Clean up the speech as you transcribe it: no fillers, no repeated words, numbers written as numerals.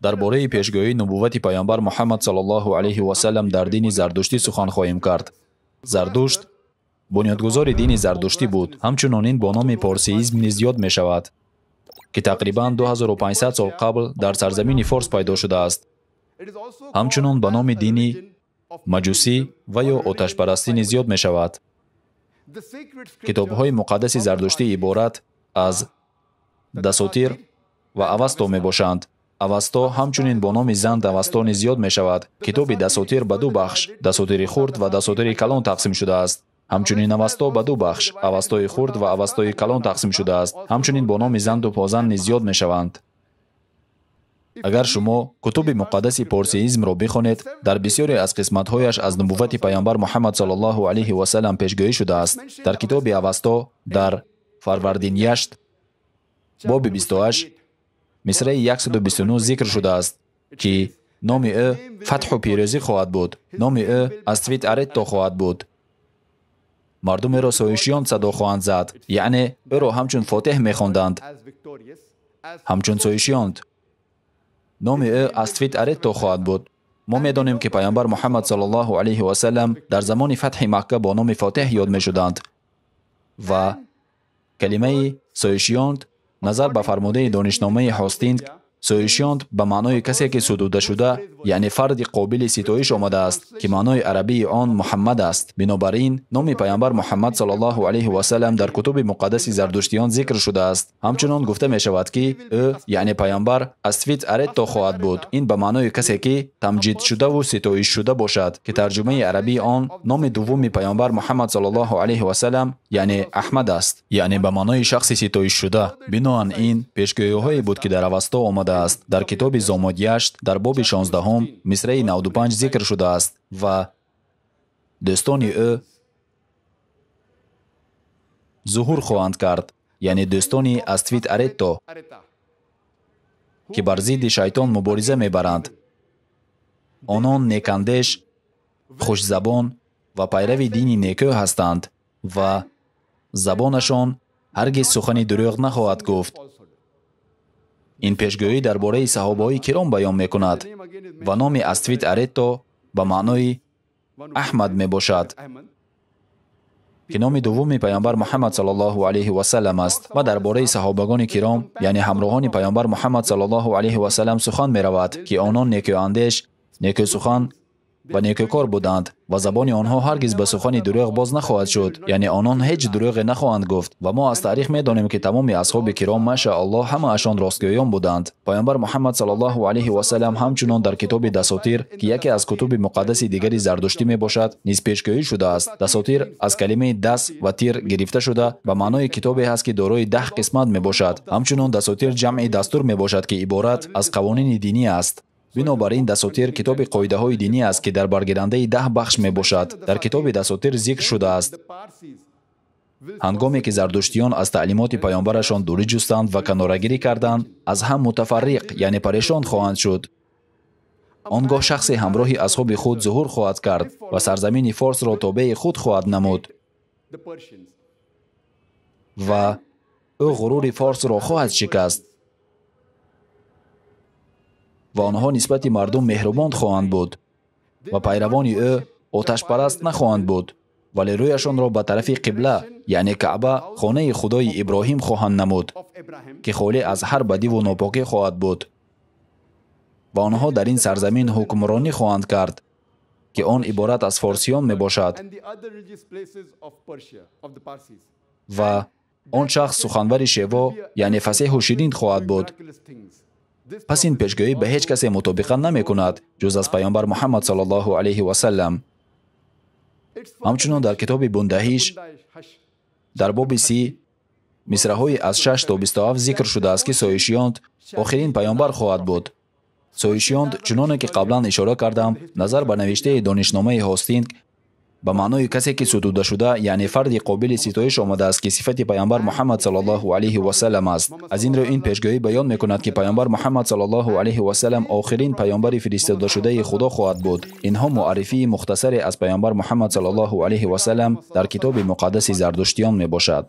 Дар бораи пешгӯии нубуввати паёмбар Муҳаммад саллаллоҳу алайҳи васаллам дар дини зардуштӣ сухан хоҳем кард. Зардушт бунёдгузори дини зардуштӣ буд. Ҳамчунон ин бо номи порсиизм низ ёд мешавад, ки тақрибан 2500 сол қабл дар сарзамини Форс пайдо шудааст. Ҳамчунон ба номи дини маҷусӣ ва ё оташпарастӣ низ ёд мешавад. Китобҳои муқаддаси зардуштӣ иборат аз дасотир ва Авасто мебошанд. Авасто ҳамчунин бо номи Занд Авасто низ ёд мешавад. Китоби дасотир ба ду бахш, дасотири хурд ва дасотири калон тақсим шудааст. Ҳамчунин Авасто ба ду бахш, Авастои хурд ва Авастои калон тақсим шудааст. Ҳамчунин бо номи Занду Позан низ ёд мешаванд. Агар шумо кутуби муқаддаси порсиизмро бихонед, дар бисёре аз қисматҳояш аз нубуввати паёмбар Муҳаммад саллаллоҳу алайҳи васаллам пешгӯӣ шудааст. Дар китоби Авасто дар Фарвардин-Яшт боби 28 мисраи 129 зикр шудааст, ки номи ӯ фатҳу пирӯзӣ хоҳад буд. Номи ӯ Аствит Аретто хоҳад буд. Мардумеро соишиён садо хоҳанд зад, яъне ӯро ҳамчун фотеҳ мехонданд, ҳамчун соишиёнт. Номи ӯ Аствит Аретто хоҳад буд. Мо медонем, ки паёмбар Муҳаммад саллаллоҳу алайҳи васаллам дар замони фатҳи Макка бо номи фотеҳ ёд мешуданд ва калимаи соишиёнт назар ба фармудаи донишномаи Ҳостинг, соишиёнт ба маънои касе ки сутуда шуда, яъне фарди қобили ситоиш омадааст, ки маънои арабии он Муҳаммад аст. Бинобар ин номи паёмбар Муҳаммад саллаллоҳу алайҳи васаллам дар кутуби муқаддаси зардуштиён зикр шудааст. Ҳамчунон гуфта мешавад, ки ӯ, яъне паёмбар, Аствит Аретто хоҳад буд. Ин ба маънои касе ки тамҷидшудаву ситоишшуда бошад, ки тарҷумаи арабии он номи дуввуми паёмбар Муҳаммад саллаллоҳу алайҳи васаллам, яъне Аҳмад аст, яъне ба маънои шахси ситоишшуда. Биноан ин пешгӯиҳое буд, ки дар Авасто омадааст. Дар китоби Зомодяшт дар боби 16 мисраи 95 зикр шудааст ва дӯстони ӯ зуҳур хоҳанд кард, яъне дӯстони Аствит Аретто, ки бар зидди шайтон мубориза мебаранд. Онон некандеш, хушзабон ва пайрави дини некӯ ҳастанд ва забонашон ҳаргиз сухани дурӯғ нахоҳад гуфт. Ин пешгӯӣ дар бораи саҳобаҳои киром баён мекунад ва номи Аствит Аретто ба маънои Аҳмад мебошад, ки номи дуввуми паёмбар Муҳаммад саллаллоҳу алайҳи васаллам аст ва дар бораи саҳобагони киром, яъне ҳамроҳони паёмбар Муҳаммад саллаллоҳу алайҳи васаллам сухан меравад, ки онон некӯандеш, некӯсухан ва некӯкор буданд ва забони онҳо ҳаргиз ба сухани дурӯғ боз нахоҳад шуд, яъне онон ҳеҷ дурӯғе нахоҳанд гуфт. Ва мо аз таърих медонем, ки тамоми асҳоби киром, машааллоҳ, ҳамаашон ростгӯён буданд. Паёмбар Муҳаммад саллаллоҳу алайҳи васаллам ҳамчунон дар китоби Дасотир, ки яке аз кутуби муқаддаси дигари зардуштӣ мебошад, низ пешгӯӣ шудааст. Дасотир аз калимаи дас ва тир гирифта шуда ба маънои китобе ҳаст, ки дорои 10 қисмат мебошад. Ҳамчунон Дасотир ҷамъи дастур мебошад, ки иборат аз қавонини динӣ аст. Бинобар ин Дасотир китоби қоидаҳои динӣ аст, ки дар баргирандаи 10 бахш мебошад. Дар китоби Дасотир зикр шудааст: ҳангоме ки зардуштиён аз таълимоти паёмбарашон дурӣ ҷустанд ва канорагирӣ карданд, аз ҳам мутафарриқ, яъне парешон хоҳанд шуд. Он гоҳ шахсе ҳамроҳи асҳоби худ зуҳур хоҳад кард ва сарзамини Форсро тобеи худ хоҳад намуд ва ӯ ғурури Форсро хоҳад шикаст ва онҳо нисбати мардум меҳрубон хоҳанд буд ва пайравони ӯ оташпараст нахоҳанд буд, вале рӯяшонро ба тарафи қибла, яъне Каъба, хонаи худои Иброҳим хоҳанд намуд, ки холӣ аз ҳар бадиву нопокӣ хоҳад буд ва онҳо дар ин сарзамин ҳукмронӣ хоҳанд кард, ки он иборат аз форсиён мебошад. Ва он шахс суханвари шево, яъне фасеҳу ширин хоҳад буд. Пас ин пешгӯӣ ба ҳеҷ касе мутобиқа намекунад, ҷуз аз паёмбар Муҳаммад саллаллоҳу алайҳи васаллам. Ҳамчунон дар китоби Бундаҳиш дар боби 30 мисраҳои аз 6 то 27 зикр шудааст, ки соишиёнт охирин паёмбар хоҳад буд. Соишиёнт, чуноне ки қаблан ишора кардам, назар ба навиштаи донишномаи Ҳостинг ба маънои касе ки сутуда шуда, яъне фарди қобили ситоиш омадааст, ки сифати паёмбар Муҳаммад саллаллоҳу алайҳи васаллам аст. Аз ин рӯ ин пешгӯӣ баён мекунад, ки паёмбар Муҳаммад саллаллоҳу алайҳи васаллам охирин паёмбари фиристодашудаи Худо хоҳад буд. Инҳо муаррифии мухтасаре аз паёмбар Муҳаммад саллаллоҳу алайҳи васаллам дар китоби муқаддаси зардуштиён мебошад.